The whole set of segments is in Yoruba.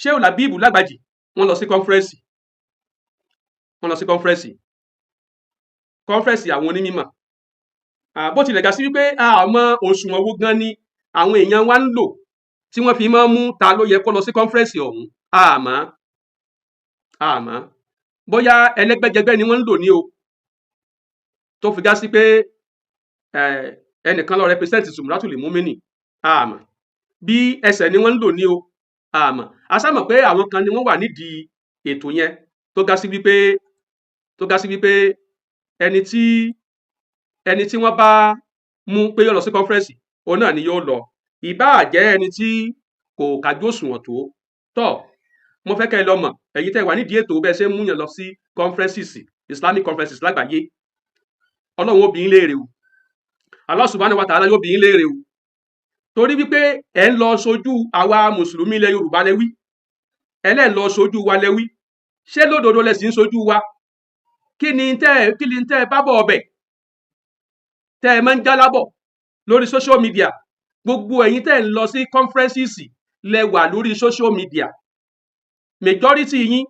Shehu Labeeb Lágbàjì, wọ́n lọ sí conference, wọ́n lọ sí conference àwọn onímọ̀. Bó tilẹ̀ ga sí wípé àmọ́ òṣùwọ̀n wo gan ni àwọn èèyàn wa ń lò tí wọ́n fi máa ń mú ta ló yẹ kó lọ sí conference ọ̀hún. Àmọ́ bóyá ẹlẹ́gbẹ́jẹgbẹ́ ni wọ́n ń lò ní o, tó fi já sí pé ẹnìkan lọ represent Zumratul Mumini. Àmọ́ bí ẹsẹ̀ ni wọ́n ń lò ní o. Àmọ́ a sá mọ̀ pé àwọn kan ni wọ́n wà nídìí ètò yẹn, tó ga sí wípé ẹni tí wọ́n bá mú pé yóò lọ sí conference, òun náà ni yóò lọ, ìbáà jẹ́ ẹni tí kò kájú òṣùwọ̀n tó tọ́. Mo fẹ́ kẹ́ ẹ lọ mọ̀, ẹ̀yin tẹ́ wà nídìí ètò bẹ́ẹ̀ ṣe ń múyàn lọ sí conferences, Islamic conferences lágbàáyé, Ọlọ́run ó bi yín léèrè o. Allah subhanahu wa ta'ala yóò bi yín léèrè o, torí wípé ẹ̀ ń lọ sojú àwa mùsùlùmí ilẹ̀ Yorùbá lẹ́wí, ẹ lẹ́ ń lọ sojú wa lẹ́wí. Ṣé lódodo lẹ sì ń sojú wa? Kí ni tẹ́ ẹ bá bọ̀ ọbẹ̀ tẹ́ ẹ máa ń jálábọ̀ lórí social media? Gbogbo ẹ̀yin tẹ́ ẹ ń lọ sí conferences lẹ wà lórí social media, majority yín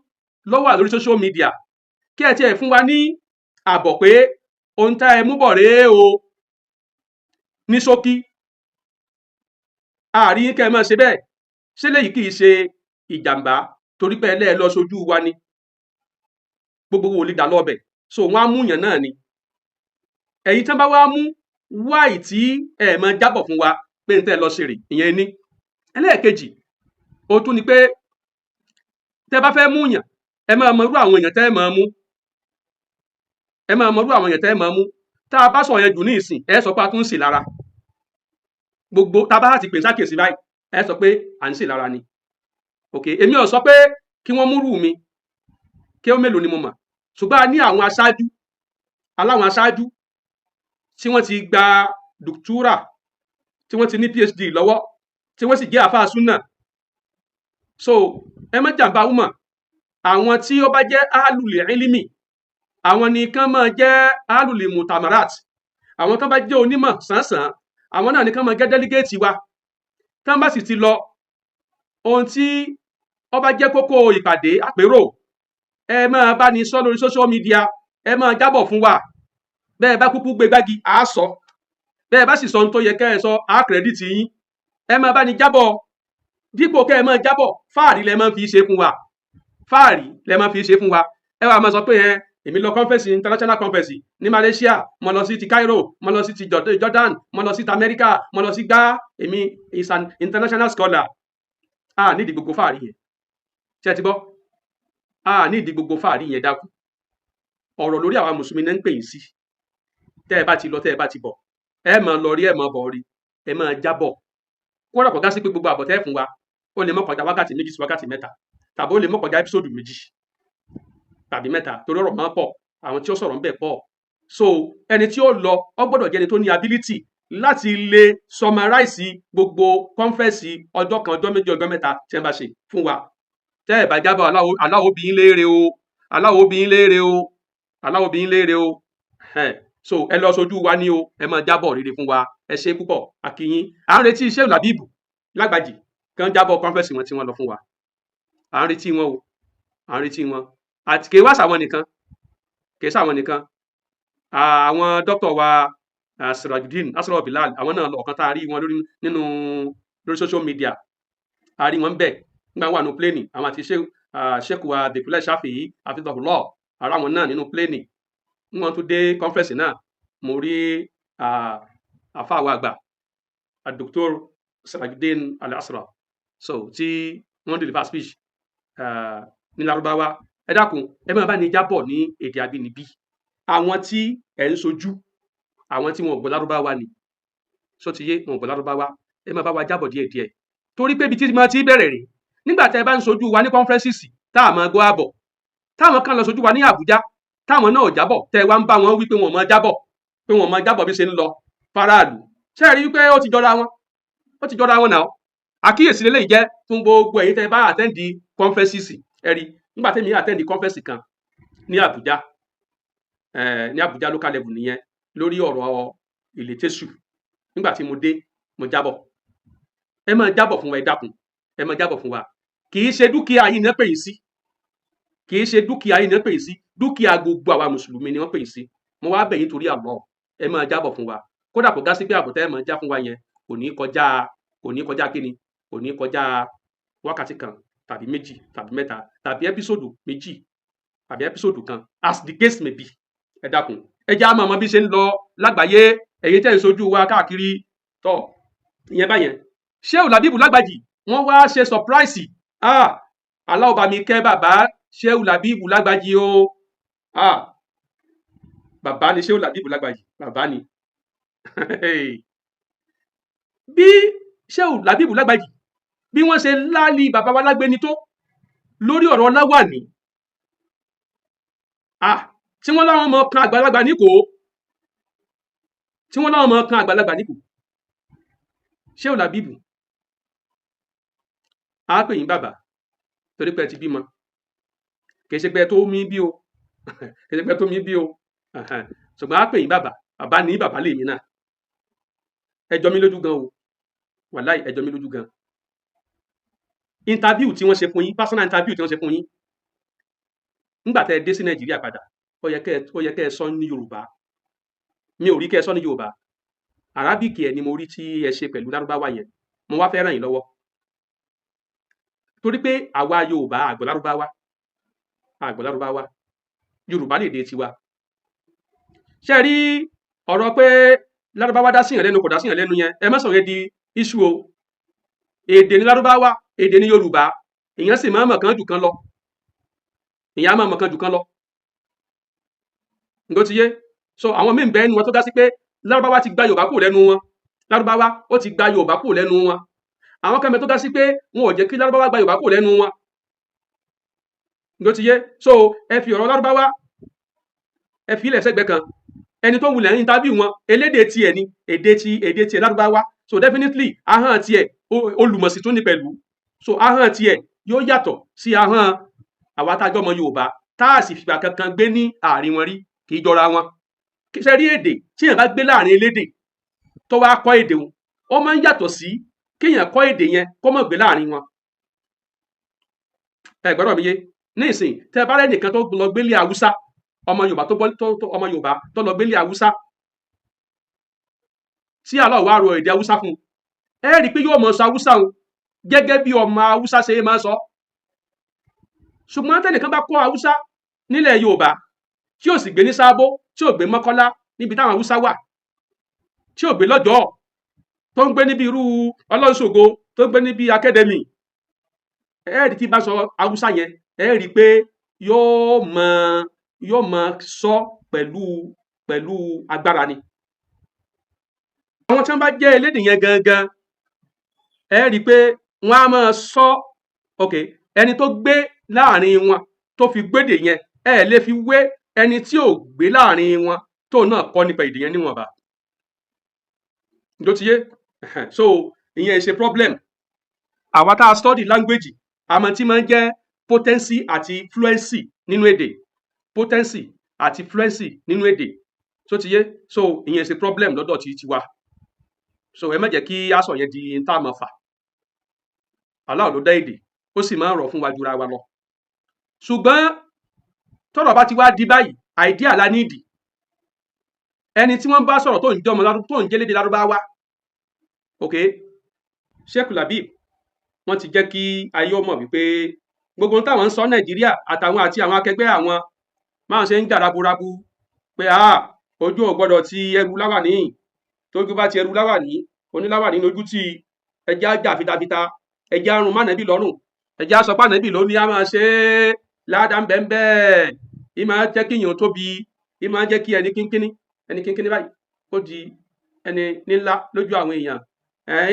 ló wà lórí social media. Kí ẹ tiẹ̀ fún wa ní àbọ̀ pé ohun tá ẹ mú bọ̀ rèé o, ní ṣókí. Àárín yín kẹ́ ẹ máa ṣe bẹ́ẹ̀. Ṣé léyìí kì í ṣe ìjàmbá? Torí pé ẹlẹ́ẹ̀ lọ sójú wa ni gbogbo wo lè dà lọ́bẹ̀, so wọ́n á mú yàn náà ni. Ẹ̀yin tí wọ́n bá wá mú wáì tí ẹ̀ máa jábọ̀ fún wa pé n tẹ́ ẹ lọ ṣe rè, ìyẹn ní. Ẹlẹ́ẹ̀kejì, ó tún ni pé tẹ́ bá fẹ́ mú yàn, ẹ máa mọ irú àwọn èèyàn tẹ́ ẹ máa mú, ẹ máa mọ irú àwọn èèyàn tẹ́ ẹ máa mú. Tá a bá sọ yẹn jù ní ìsìn, ẹ sọ pé a tún ń sì lára. Gbogbo tá a bá ti pè sákèsí báyìí, ẹ sọ pé à ń sì lára ni. Ok, èmi ò sọ pé kí wọ́n múrù mi kí ó mélòó ni mo mọ̀, ṣùgbọ́n a ní àwọn aṣáájú, aláwọn aṣáájú tí wọ́n ti gba dùkúrà, tí wọ́n ti ní PhD lọ́wọ́, tí wọ́n sì jẹ́ àfáà súnà. So ẹ má jàǹbá umma. Àwọn tí ó bá jẹ́ ahlul ilmi, àwọn nìkan máa jẹ́ ahlul mutamarat. Àwọn tó bá jẹ́ onímọ̀ sánsan, àwọn náà nìkan máa jẹ́ delegate wa. Tán bá sì ti lọ, ohun tí ó bá jẹ́ kókó ìpàdé àpérò, ẹ máa bá ní sọ lórí social media, ẹ máa jábọ̀ fún wa. Bẹ́ẹ̀ bá kúkú gbé gbági, à á sọ. Bẹ́ẹ̀ bá sì sọ ohun tó yẹ kẹ́ ẹ sọ, á credit yín. Ẹ máa bá ní jábọ̀. Dípò kẹ́ ẹ máa jábọ̀, fáàrí lẹ máa fi ṣe fún wa, fáàrí lẹ máa fi ṣe fún wa. Ẹ wàá máa sọ pé ẹ èmi lọ conference, international conference ní Malaysia, mo lọ sí ti Cairo, mo lọ sí ti Jordan, mo lọ sí ti America, mo lọ sí gbá, èmi is an international scholar. A nídìí gbogbo fáàrí yẹn. Ṣé ẹ ti gbọ́? A nídìí gbogbo fáàrí yẹn. Dákú ọ̀rọ̀ lórí àwa mùsùlùmí náà ń pè yín sí. Tẹ́ ẹ bá ti lọ, tẹ́ ẹ bá ti bọ̀, ẹ máa lọ rí, ẹ máa bọ̀ rí, ẹ máa jábọ̀. Kódà kò gá sí pé gbogbo àbọ̀ tẹ́ ẹ fún wa, ó lè má kọjá wákàtí 2 sí wákàtí 3, tàbí ó lè má kọjá episode 2 tàbí 3, torí ọ̀rọ̀ máa pọ̀, àwọn tí ó sọ̀rọ̀ ń bẹ̀ pọ̀. So ẹni tí ó lọ, ó gbọ́dọ̀ jẹ́ ẹni tó ní ability láti lè summarize gbogbo conference ọjọ́ kan, ọjọ́ 2, ọjọ́ 3 tí wọ́n bá ṣe fún wa. Tẹ́ ẹ̀ bá jábọ̀, Aláwo bí yín léèrè o, Aláwo bí yín léèrè o, Aláwo bí yín léèrè o. So ẹ lọ sójú wa ní o, ẹ máa jábọ̀ rere fún wa. Ẹ ṣe púpọ̀, akínyín. À ń retí Shehu Labeeb Lágbàjì kàn jábọ̀ conference wọn tí wọ́n lọ fún wa. À ń retí wọn o, à ń retí wọn. Àti kì í wá sàwọn nìkan, kì í sàwọn nìkan. Àwọn dókítà wa, Sirajudeen Asraf Bilal, àwọn náà lọ. Ọ̀kan tá a rí wọn lórí nínú lórí social media, a rí wọn bẹ́ẹ̀ nígbà wà nínú plane, àwọn àti Sheikh wa Dèkúlẹ̀ Ṣáfìí hafidhahullah, ara wọn náà nínú plane. Wọ́n tún dé conference náà, mo rí àfáà wa àgbà, Dr. Sirajudeen Al-Asra, so tí wọ́n deliver speech ní Lárúbáwá. Ẹ dákun, ẹ máa bá ní jábọ̀ ní èdè abínibí. Àwọn tí ẹ̀ ń sojú, àwọn tí wọn ò gbọ́ Lárúbáwá ni sọ ti yé, wọn ò gbọ́ Lárúbáwá. Ẹ máa bá wa jábọ̀ díẹ̀díẹ̀, torí pé ibi tí mo ti bẹ̀rẹ̀ rè. Nígbà tẹ́ ẹ bá ń sojú wa ní conferences, tá a máa gbọ́ àbọ̀, táwọn kan lọ sojú wa ní Àbújá, táwọn náà ò jábọ̀, tẹ́ ẹ wá ń bá wọn wí pé wọn ò máa jábọ̀, pé wọn ò máa jábọ̀ bí ṣe ń lọ faraàlú. Ṣé ẹ rí wípé ó ti jọra wọn? Ó ti jọra wọn náà. Àkíyèsí lélẹ́yìí jẹ́ fún gbogbo ẹ̀yin tẹ́ ẹ bá attend conferences. Ẹ rí nígbà tẹ́mi attend conference kan ní Àbújá, ní Àbújá local level nìyẹn, lórí ọ̀rọ̀ ìlétésù. Nígbà tí mo dé, mo jábọ̀. Ẹ máa jábọ̀ fún wa, ẹ dákun, ẹ máa jábọ̀ fún wa. Kì í ṣe dúkìá yìí ní wọ́n pè yín sí, kì í ṣe dúkìá yìí ní wọ́n pè yín sí, dúkìá gbogbo àwa mùsùlùmí ni wọ́n pè yín sí. Mo wá bẹ̀ yín torí Allah, ẹ máa jábọ̀ fún wa. Kódà kò gá sí pé àbọ̀tẹ́ ẹ máa já fún wa yẹn kò ní kọjá kíni, kò ní kọjá wákàtí kan tàbí méjì tàbí mẹ́ta tàbí episode méjì tàbí episode kan, as the case may be. Ẹ dákun, ẹ jẹ́ á máa mọ bí ṣe ń lọ lágbàáyé, ẹ̀yin tẹ́ ń sojú wa káàkiri. Tọ́ ìyẹn báyẹn. Shehu Labeeb Lágbàjì, wọ́n wá ṣe surprise. Ah, Allah bá mi kẹ́ bàbá Shehu Labeeb Lágbàjì o. Ah, bàbá ni Shehu Labeeb Lágbàjì, bàbá ni. Bí Shehu Labeeb Lágbàjì, bí wọ́n ṣe láàlì bàbá wa lágbéni tó lórí ọ̀rọ̀ láwàní, ah, tí wọ́n láwọn ọmọ kan àgbàlagbà níkò, tí wọ́n láwọn ọmọ kan àgbàlagbà níkò. Shehu Labeeb, á pè yín bàbá torí pé ẹ ti bímọ. Kì í ṣe pé ẹ tó mí bí o, kì í ṣe pé ẹ tó mí bí o, ṣùgbọ́n á pè yín bàbá. Bàbá ní bàbá lèmi náà. Ẹ jọ mí lójú gan o, wàláì, ẹ jọ mí lójú gan. Interview tí wọ́n ṣe fún yín, personal interview tí wọ́n ṣe fún yín nígbà tẹ́ ẹ dé sí Nàìjíríà padà, ó yẹ kẹ́ ẹ sọ ní Yorùbá. Mi ò rí kẹ́ ẹ sọ ní Yorùbá, Arabic ẹ ni mo rí tí ẹ ṣe pẹ̀lú Lárúbáwá yẹn. Mo wá fẹ́ ràn yín lọ́wọ́ torí pé àwa Yorùbá àgbọ̀ Lárúbáwá, àgbọ̀ Lárúbáwá, Yorùbá lè dé tiwa. Ṣe rí ọ̀rọ̀ pé Lárúbáwá dá síyàn lẹ́nu, kò dá síyàn lẹ́nu yẹn, ẹ má sọ̀rọ̀ yẹn di issue o. Èdè ní Lárúbáwá, èdè ní Yorùbá. Èèyàn sì máa mọ̀ kan jù kan lọ, èèyàn á máa mọ̀ kan jù kan lọ. Nǹkan ti yé. So àwọn míì bẹ́ẹ̀ ni wọn tó dá sí pé Lárúbáwá ti gba Yorùbá kúrò lẹ́nu wọn, Lárúbáwá ó ti gba Yorùbá kúrò lẹ́nu wọn. Àwọn kan bẹ tó dá sí pé wọn ò jẹ́ kí Lárúbáwá gba Yorùbá kúrò lẹ́nu wọn. Nǹkan ti yé. So ẹ fi ọ̀rọ̀ Lárúbáwá, ẹ fi ilẹ̀ sẹ́gbẹ̀ẹ́ kan. Ẹni tó wulẹ̀ ń interview wọn, elédè tiẹ̀ ni, èdè tiẹ̀ Lárúbáwá. So definitely ahọ́n tiẹ̀, olùmọ̀sí tún ní pẹ̀lú, so ahọ́n tiẹ̀ yóò yàtọ̀ sí ahọ́n àwa tá a jọ́ ọmọ Yorùbá tá a sì fìgbà kankan gbé ní àárín wọn rí. Kì í jọra wọn. Ṣe rí èdè tí èèyàn bá gbé láàrin elédè tó wá kọ́ èdè wọn, ó máa ń yàtọ̀ sí kéèyàn kọ́ èdè yẹn kó má gbé láàrin wọn. Ẹ gbọ́dọ̀ mi yé ní ìsìn. Tẹ́ bá rẹ́nìkan tó lọ gbélé Haúsá, ọmọ Yorùbá tó gbọ́ tó ọmọ Yorùbá tó lọ gbélé Haúsá, tí Allah wá rọ èdè Haúsá fún un, ẹ rí i pé yóò mọ sọ Haúsá o gẹ́gẹ́ bí ọmọ Haúsá ṣe máa sọ. Ṣùgbọ́n tẹ́nìkan bá kọ́ Haúsá nílẹ̀ Yorùbá, tí ò sì gbé ní Sábó, tí ò gbé Mọ́kọ́lá níbi táwọn Haúsá wà, tí ò gbé lọ́jọ́, tó ń gbé níbi irú Ọlọ́runṣògo, tó ń gbé níbi academy, ẹ rí tí bá sọ Haúsá yẹn, ẹ rí i pé yóò mọ sọ pẹ̀lú agbára ni. Àwọn tí wọ́n bá jẹ́ elédè yẹn gangan, ẹ rí i pé wọ́n á máa sọ. Ok, ẹni tó gbé láàrin wọn tó fi gbédè yẹn, ẹ lè fi wé ẹni tí ò gbé láàrin wọn tó náà kọ́ nípa èdè yẹn níwọ̀nba ló ti yé. So ìyẹn ṣe problem. Àwa tá a study language, àmọ́ tí máa ń jẹ́ potency àti fluency nínú èdè, potency àti fluency nínú èdè tó ti yé. So ìyẹn ṣe problem lọ́dọ̀ tí tiwa. So ẹ má jẹ́ kí aṣọ yẹn di tá a máa fà. Allah ló dá èdè, ó sì máa ń rọ̀ fún wa jura wa lọ. Ṣùgbọ́n tọ́rọ̀ bá ti wá di báyìí, idea la nídìí. Ẹni tí wọ́n bá sọ̀rọ̀ tó ń jẹ́ ọmọ tó ń jẹ́ lédè Lárúbáwá, ok, Sheikh Labib, wọ́n ti jẹ́ kí ayé ọmọ wípé gbogbo ohun táwọn ń sọ Nàìjíríà àtàwọn àti àwọn akẹgbẹ́ àwọn máa ń ṣe ń jà raburabu pé ah, ojú ò gbọ́dọ̀ ti ẹrù láwàní, tójú bá ti ẹrù láwàní, oníláwàní lójú tí ẹjẹ á jà fitafita, ẹjẹ àrùn mánàbí lọ́rùn, ẹjẹ á sọ pé ànábì ló ní á máa ṣe é ládàá ń bẹ́ẹ̀ bẹ́ẹ̀. Ì máa jẹ́ kí èèyàn tóbi, ì máa jẹ́ kí ẹni kínkínní báyìí kó di ẹni ńlá lójú àwọn èèyàn.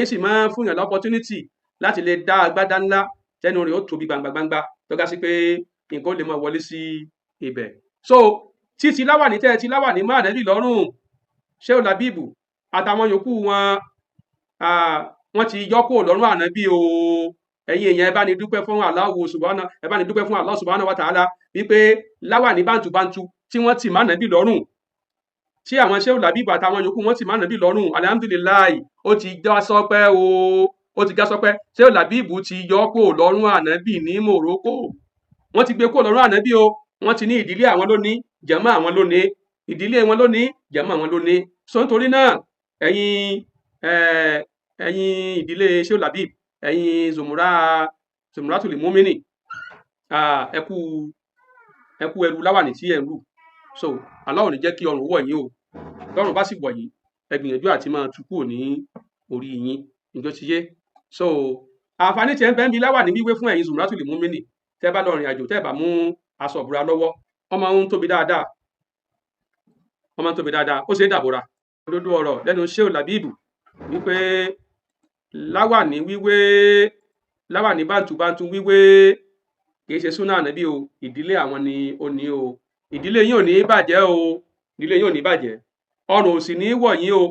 Ẹ̀ sì máa ń fún yàn l'opportunity láti lè dá agbádá ńlá tẹnu rẹ̀ ó tóbi gbangba gbangba, tó ga sí pé nǹkan ó lè máa wọlé sí ibẹ̀. So títí láwàní tẹ́ ẹ ti láwàní má ànábì lọ́rùn, Shehu Labeeb àtàwọn yòókù wọn, wọ́n ti yọ kúrò lọ́rùn ànábì o. Ẹ̀yin èèyàn, ẹ bá ní dúpẹ́ fún Allahu subhana, ẹ bá ní dúpẹ́ fún Allah subhanahu wa ta'ala wípé láwàní bántúbántú tí wọ́n ti má ànábì lọ́rùn, tí àwọn Shehu Labeeb àtàwọn yòókù wọ́n ti má ànábì lọ́rùn, alhamdulillahi, ó ti já sọpẹ́ o. Ó ti já sọpẹ́. Ṣéwù Làbíbù ti yọ kó lọ́rùn ànábì ní Morocco. Wọ́n ti gbé kó lọ́rùn ànábì o. Wọ́n ti ní ìdílé àwọn lónìí, jẹ̀mọ́ àwọn lónìí, ìdílé wọn lónìí, jẹ̀mọ́ àwọn lónìí. So nítorí náà, ẹ̀yin ìdílé Ṣéwù Làbíbù, ẹ̀yin Zùmúrà, Zùmúràtùlì Múmínì, ẹ kú ẹrù láwàní tí ẹ̀ ń rù. So Allah ò ní jẹ́ kí ọrùn wọ̀ yín o. Tọ́rùn bá sì wọ̀ yín, ẹ gbìyànjú àti máa tú kúrò ní orí yín. Ǹjọ́ ti yé? So àǹfààní tí ẹ ń bẹ ń bi láwàní wíwé fún ẹ̀yin Zùmúràtùlì Múmínì, tẹ́ bá lọ rìn àjò, tẹ́ bá mú aṣọ ìbora lọ́wọ́, wọ́n máa ń tóbi dáadáa, wọ́n máa ń tóbi dáadáa, ó ṣe é dàbora. Òdodo ọ̀rọ̀ lẹ́nu Ṣéwù Làbíbù wípé láwàní wíwé, láwàní bántúbántú wíwé kìí ṣe súnà ànábì o. Ìdílé àwọn ni ó ní o. Ìdílé yín ò ní bàjẹ́ o, ìdílé yín ò ní bàjẹ́, ọrùn ò sì ní wọ̀ yín o.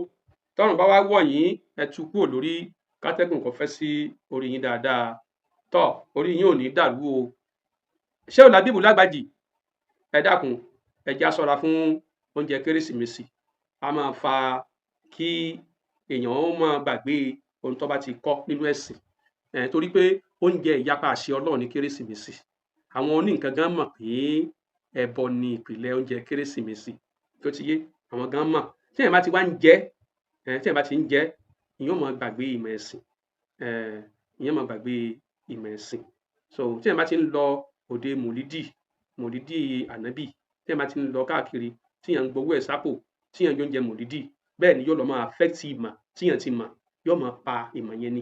Tọ́rùn bá wá wọ̀ yín, ẹ tú kúrò lórí, kátẹ́gùn kò fẹ́ sí orí yín dáadáa. Tọ́ orí yín ò ní dàrú o. Ṣéwù Làbíbù Lágbàjì, ẹ dákun, ẹ já ṣọ́ra fún oúnjẹ Kérésìmesì. A máa fa kí èèyàn ó máa gbàgbé ohun tó bá ti kọ́ nínú ẹ̀sìn, torí pé oúnjẹ ìyapa àṣẹ Ọlọ́run ní Kérésìmesì. Àwọn oníǹkan gan mọ̀ pé ẹbọ ni ìpìlẹ̀ oúnjẹ Kérésìmesì. Tó ti yé àwọn gan mọ̀, tí èèyàn bá ti wá ń jẹ, tí èèyàn bá ti ń jẹ, ìyẹn ó máa gbàgbé ìmọ̀ ẹ̀sìn, ìyẹn máa gbàgbé ìmọ̀ ẹ̀sìn. So tí èèyàn bá ti ń lọ òde mòlídì, mòlídì ànábì, tí èèyàn bá ti ń lọ káàkiri, tí èèyàn ń gbowó ẹ̀ sápò, tí èèyàn ń jẹ mòlídì, bẹ́ẹ̀ ni yóò lọ máa affect ìmọ̀ tí èèyàn ti mọ̀, yóò máa pa ìmọ̀ yẹn ni.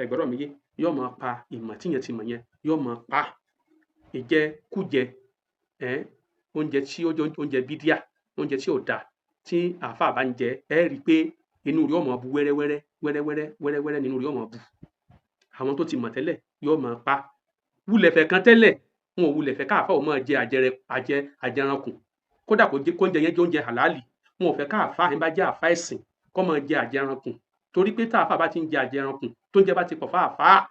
Ẹ gbọ́dọ̀ mi yé, yóò máa pa ìmọ̀ tí èèyàn ti mọ̀ yẹn, yóò máa pa. Ìjẹkújẹ, oúnjẹ tí ó jẹ́ oúnjẹ bídíà, oúnjẹ tí ò dáa, tí àáfàá bá ń jẹ, ẹ rí i pé inú rẹ̀ ó máa bu wẹ́rẹ́wẹ́rẹ́ wẹ́rẹ́wẹ́rẹ́ wẹ́rẹ́wẹ́rẹ́ nínú rẹ̀ ó máa bu. Àwọn tó ti mọ̀ tẹ́lẹ̀ yóò máa pa. Wulẹ̀fẹ̀ kan tẹ́lẹ̀, wọn ò wulẹ̀fẹ̀ káàfáà ò máa jẹ àjẹrankùn. Kódà kó jẹ́ kóúnjẹ yẹn jẹ́ oúnjẹ halali, wọn ò fẹ́ káàfáà ẹ̀ bá jẹ́ àáfàá ẹ̀sìn kó máa jẹ àjẹrankùn. Torí pé táàfáà bá ti ń jẹ àjẹrankùn, tó ń jẹ bá ti pọ̀ fáàfáà,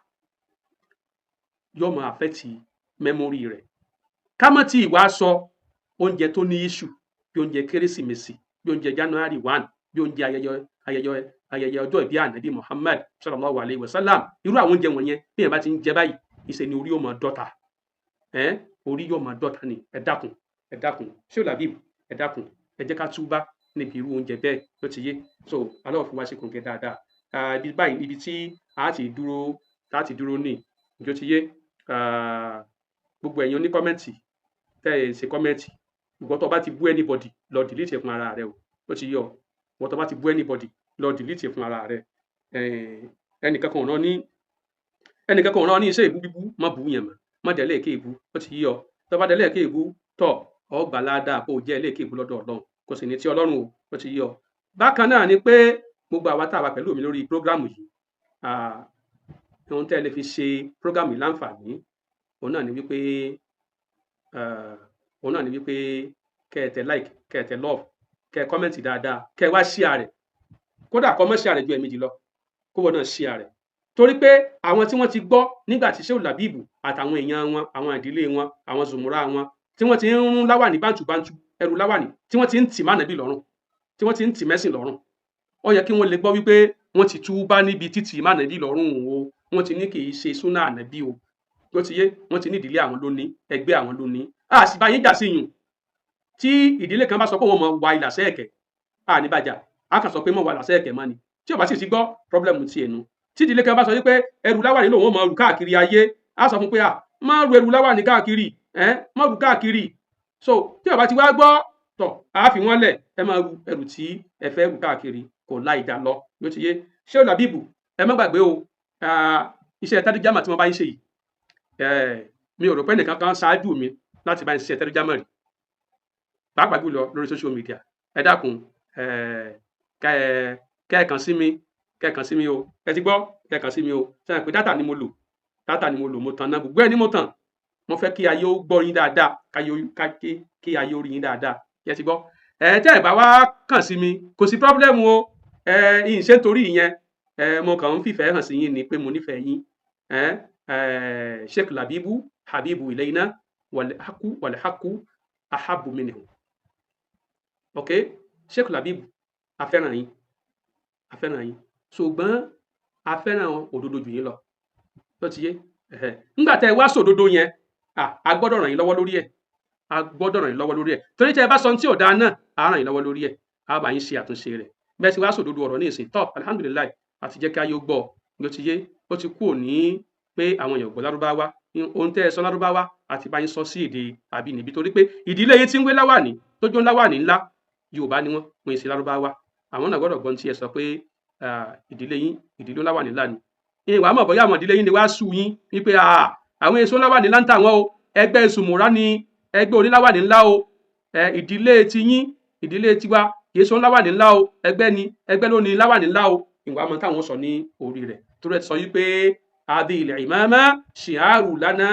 yóò máa affect mẹ́mórì rẹ̀. Ká mọ́ tí ìwà sọ oúnjẹ tó ní issue bí oúnjẹ Kérésìmesì, bí oúnjẹ January 1, bí oúnjẹ ayẹyẹ ọjọ́ ìbí ànábì Muhammad sallallahu alayhi wa sallam. Irú àwọn oúnjẹ wọ̀nyẹn, bí èèyàn bá ti ń jẹ báyìí, ìṣe ni orí yóò máa dọ́ta, orí yóò máa dọ́ta ni. Ẹ dákun, ẹ dákun, Ṣéwù Làbíbù, ẹ dákun, ẹ jẹ́ ká túbá níbi irú oúnjẹ bẹ́ẹ̀. Ló ti yé? So aláwọ̀ fún wa ṣe kòǹgẹ́ dáadáa. Ibi báyìí, ibi tí a ti dúró, tá a ti dúró ní ìjọ ti yé. Gbogbo ẹ̀yin oní comment, tẹ́ ẹ ṣe comment, ìwọ tó bá ti bú anybody, lọ delete ẹ̀ fún ara rẹ o. Ó ti yọ. Ìwọ tó bá ti bú anybody, lọ delete ẹ̀ fún ara rẹ. Ẹnìkan kan ò rán ní, ẹnìkan kan ò rán ní iṣẹ́ ìbú bíbú. Má bú yẹn mọ́, má dẹ̀ lẹ́ẹ̀kẹ́ ìbú. Ó ti yọ. Tó bá dẹ̀ lẹ́ẹ̀kẹ́ ìbú, tọ̀ ọ gbà ládàá kó o jẹ́ lẹ́ẹ̀kẹ́ ìbú lọ́dọ̀ Ọlọ́run, kò sì ní tí Ọlọ́run o. Ó ti yọ. Bákan náà ni pé gbogbo àwa tá a wà pẹ̀lú mi lórí program yìí, ohun tẹ́ ẹ lè fi ṣe program yìí láǹfààní, òun náà ni wípé kẹ́ ẹ tẹ like, kẹ́ ẹ tẹ love, kẹ́ ẹ comment dáadáa, kẹ́ ẹ wá share rẹ̀. Kódà kọ́ mọ́ share rẹ̀ ju ẹ̀ẹ̀mejì lọ, kó wọ́n náà share rẹ̀, torí pé àwọn tí wọ́n ti gbọ́ nígbà tí Ṣéwù Làbíbù àtàwọn èèyàn wọn, àwọn ìdílé wọn, àwọn zùmúrà wọn, tí wọ́n ti ń rún láwàní bántúbántú, ẹrù láwàní tí wọ́n ti ń tì mánàbí lọ́rùn, tí wọ́n ti ń tì mẹ́sìn lọ́rùn, ó yẹ kí wọ́n lè gbọ́ wípé wọ́n ti túbá níbi títì mánàbí lọ́rùn o. Wọ́n ti ní kì í ṣe súnà ànábì o. Tó ti yé? Wọ́n ti ní ìdílé àwọn ló ní, ẹgbẹ́ àwọn ló ní. A sì bá yín jà sí yùn. Tí ìdílé kan bá sọ pé wọ́n mọ wa ìlà sẹ́ẹ̀kẹ́, a ní bàjá, a kàn sọ pé mọ̀ wà làsẹ́ẹ̀kẹ́ mọ́ ni. Tí ò bá sì ti gbọ́, problem ti ẹnu. Tí ìdílé kan bá sọ wípé ẹrù láwàní lòun ò mọ rù káàkiri ayé, a sọ fún pé a má ru ẹrù láwàní káàkiri, ẹ má rù káàkiri. So tí ò bá ti wá gbọ́, tọ̀ a fi wọ́n lẹ̀, ẹ máa ru ẹrù tí ẹ fẹ́ rù káàkiri, kò láì dá lọ. Ló ti yé? Ṣéwù Làbíbù, ẹ má gbàgbé o, iṣẹ́ tẹ́líjámà tí wọ́n bá ń ṣe yìí, mi ò rò pé ẹnìkan kan ṣáájú mi láti bá ń ṣiṣẹ́ tẹ́líjámà rí, pàápàá jùlọ lórí social media. Ẹ dákun, kẹ́ ẹ kàn sí mi, kẹ́ ẹ kàn sí mi o. Ẹ ti gbọ́? Kẹ́ ẹ kàn sí mi o. Sẹ́yìn pé data ni mo lò, data ni mo lò, mo tàn náà, gbogbo ẹ̀ ni mo tàn. Mo fẹ́ kí ayé ó gbọ́ yín dáadáa, kí ayé ó rí yín dáadáa. Ẹ ti gbọ́? Ẹ tẹ́ ẹ bá wá kàn sí mi, kò sí problem o. Ẹ ìyìn ṣe nítorí ìyẹn, ẹ mo kàn ń fìfẹ́ hàn sí yín ni pé mo nífẹ̀ẹ́ yín. Ẹ ẹ Sheikh Labibu Habibu ilayna wal haqu wal haqu ahabbu minhu. Ok, Sheikh Labibu, a fẹ́ràn yín, a fẹ́ràn yín, ṣùgbọ́n A fẹ́ràn òdodo jù yín lọ. Tó ti yé. Nígbà tẹ́ ẹ wá sòdodo yẹn, a gbọ́dọ̀ ràn yín lọ́wọ́ lórí ẹ̀, a gbọ́dọ̀ ràn yín lọ́wọ́ lórí ẹ̀, torí tẹ́ ẹ bá sọ ohun tí ò dáa náà, a ràn yín lọ́wọ́ lórí ẹ̀, a bá yín ṣe àtúnṣe rẹ̀. Bẹ́ẹ̀ sì wá sòdodo ọ̀rọ̀ ní ìsìn tọ́, alihamudulilayi, àti jẹ́ kí ayé ó gbọ́. Ló ti yé, ó ti kú òní pé àwọn èèyàn gbọ́ lárúbáwá. Ohun tẹ́ ẹ sọ lárúbáwá àti bá yín sọ sí èdè àbínibí, torí pé ìdílé yín tí ń wé láwàní tó jó láwàní ńlá, Yorùbá ni wọ́n, wọ́n ṣe lárúbáwá. Àwọn náà gbọ́dọ̀ gbọ́n tí ẹ sọ pé ìdílé yín ìdílé láwàní ńlá ni. Ìwà mọ̀ bóyá àwọn ìdílé yín ni wàá sù yín wípé àwọn èso láwàní ńlá ń tà wọ́n o, ẹgbẹ́ sùmùrà ni ẹgbẹ́ oníláwàní ńlá o, ìdílé tiyín, ìdílé tiwa kì í so láwàní ńlá o, ẹgbẹ́ ni, ẹgbẹ́ ló ní láwàní ńlá o. Ìwà mọ̀ táwọn sọ ní orí rẹ̀, torí ẹ ti sọ yí pé هذه العمامة شعار لنا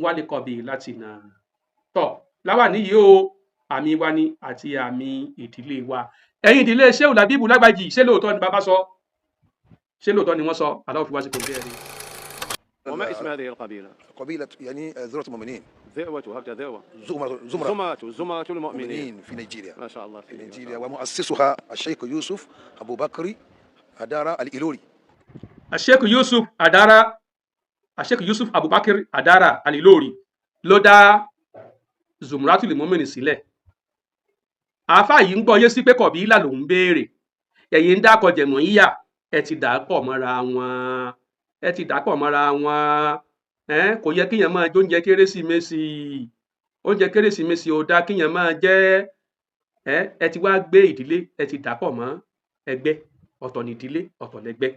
ولقبيلتنا. Tọ̀ láwàní yìí o, àmì wa ni àti àmì ìdílé wa. Ẹ̀yin ìdílé Ṣéhù Làbíbù Lágbàjì, ṣé lóòótọ́ ni bàbá sọ? Ṣé lóòótọ́ ni wọ́n sọ? Aláwọ̀ fi wá sí kò gẹ́ ẹ̀. وما اسم هذه القبيلة؟ قبيلة يعني ذرة المؤمنين. ذئوة هكذا، ذئوة. زمرة زمرة. زمرة زمرة المؤمنين. المؤمنين في نيجيريا. ما شاء الله. في سيدي، ما شاء نيجيريا. الله. ومؤسسها الشيخ يوسف أبو بكر أدارة الإيلوري. Sheikh Yusuf Adara, Sheikh Yusuf Abubakar Adara Alilori ló dá Zumratul Mu'minin sílẹ̀. Àáfàá yìí ń gbọ́ yé sí pé kọ̀bílà lòún béèrè, ẹ̀yin ń dákọ̀ jẹ̀mọ̀ yíyà. Ẹ ti dà á pọ̀ mọ́ra wọn, ẹ ti dà á pọ̀ mọ́ra wọn. Kò yẹ kéèyàn máa jẹ oúnjẹ Kérésìmesì. Oúnjẹ Kérésìmesì ò dáa kéèyàn máa jẹ. Ẹ ti wá gbé ìdílé, ẹ ti dà á pọ̀ mọ́ ẹgbẹ́. Ọ̀tọ̀ ní ìdílé, ọ̀tọ̀ lẹ́gbẹ́.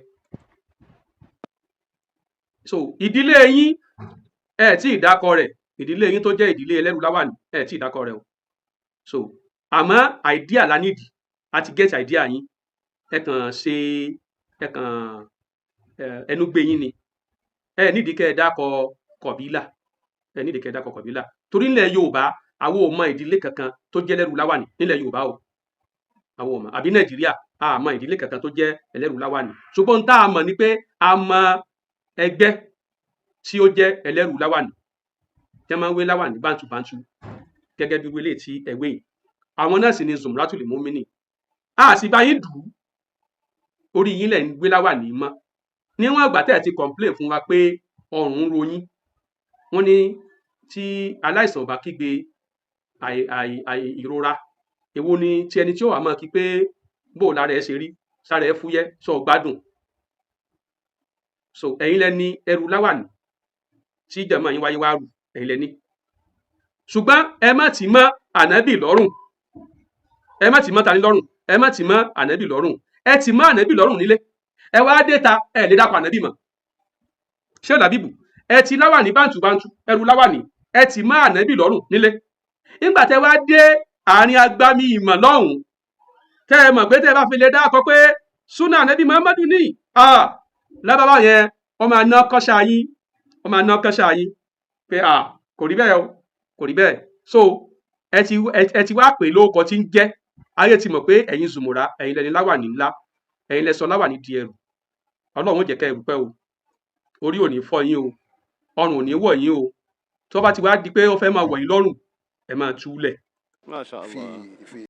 So ìdílé yín, ẹ tí ì dákọ rẹ̀. Ìdílé yín tó jẹ́ ìdílé ẹlẹ́rù láwàní, ẹ tí ì dákọ rẹ̀ o. So àmọ́ idea la nídìí, a ti get idea yín. Ẹ kàn ṣe, ẹ kàn ẹnu gbé yín ni. Ẹ nídìí kẹ́ ẹ dákọ kọ̀bílà, ẹ nídìí kẹ́ ẹ dákọ kọ̀bílà, torí nílẹ̀ Yorùbá, àwọn ò mọ ìdílé kankan tó jẹ́ ẹlẹ́rù láwàní nílẹ̀ Yorùbá o. Àwọn ò mọ, àbí Nàìjíríà, a mọ ìdílé kankan tó jẹ́ ẹlẹ́rù láwàní. Ṣùgbọ́n tá a mọ̀ ni pé a mọ ẹgbẹ́ tí ó jẹ́ ẹlẹ́rù láwàní, tí wọ́n máa ń wé láwàní bántúbántú gẹ́gẹ́ bí wọlé tí ẹ̀wé yìí. Àwọn náà sì ni Zumratul Mumini. A sì bá yín dù ú, orí yín lẹ̀ ń gbé láwàní mọ́. Níwọ̀n ìgbà tẹ́ ẹ̀ ti complain fún wa pé ọrùn ń ro yín, wọ́n ní tí aláìsàn ò bá kígbe àì àì àì ìrora, èwo ni ti ẹni tí ó wà máa kí pé bó o lára ẹ ṣe rí, sára ẹ fúyẹ́, sọ gbádùn? So ẹ̀yin lẹ ní ẹrù láwàní tí jẹ̀mọ́ yín wáyé wá rù, ẹ̀yin lẹ ní. Ṣùgbọ́n ẹ má ti mọ́ ànábì lọ́rùn. Ẹ má ti mọ́ tani lọ́rùn? Ẹ má ti mọ́ ànábì lọ́rùn. Ẹ ti mọ́ ànábì lọ́rùn nílé, ẹ wá dé ta, ẹ lè dákọ̀ ànábì mọ́. Ṣé làbíbù ẹ ti láwàní bántúbántú, ẹrù láwàní, ẹ ti mọ́ ànábì lọ́rùn nílé. Nígbà tẹ wá dé àárín agbami ìmọ̀ lọ́hùn, tẹ ẹ mọ̀ pé tẹ bá fi lè dákọ̀ pé súnà ànábì Muhammadu ní lábàbà yẹn, wọ́n máa ná kọ́ṣà yín, wọ́n máa ná kọ́ṣà yín pé kò rí bẹ́ẹ̀ o, kò rí bẹ́ẹ̀. So ẹ ti wá pè lóko tí ń jẹ́. Ayé ti mọ̀ pé ẹ̀yin zùmùrà, ẹ̀yin lẹni láwàní ńlá, ẹ̀yin lẹ sọ láwàní di ẹrù. Ọlọ́run ó jẹ́ kẹ́ ẹrù pẹ́ o. Orí ò ní fọ́ yín o, ọrùn ò ní wọ̀ yín o. Tó bá ti wá di pé ó fẹ́ máa wọ̀ yín lọ́rùn, ẹ máa túlẹ̀. ما شاء الله. في في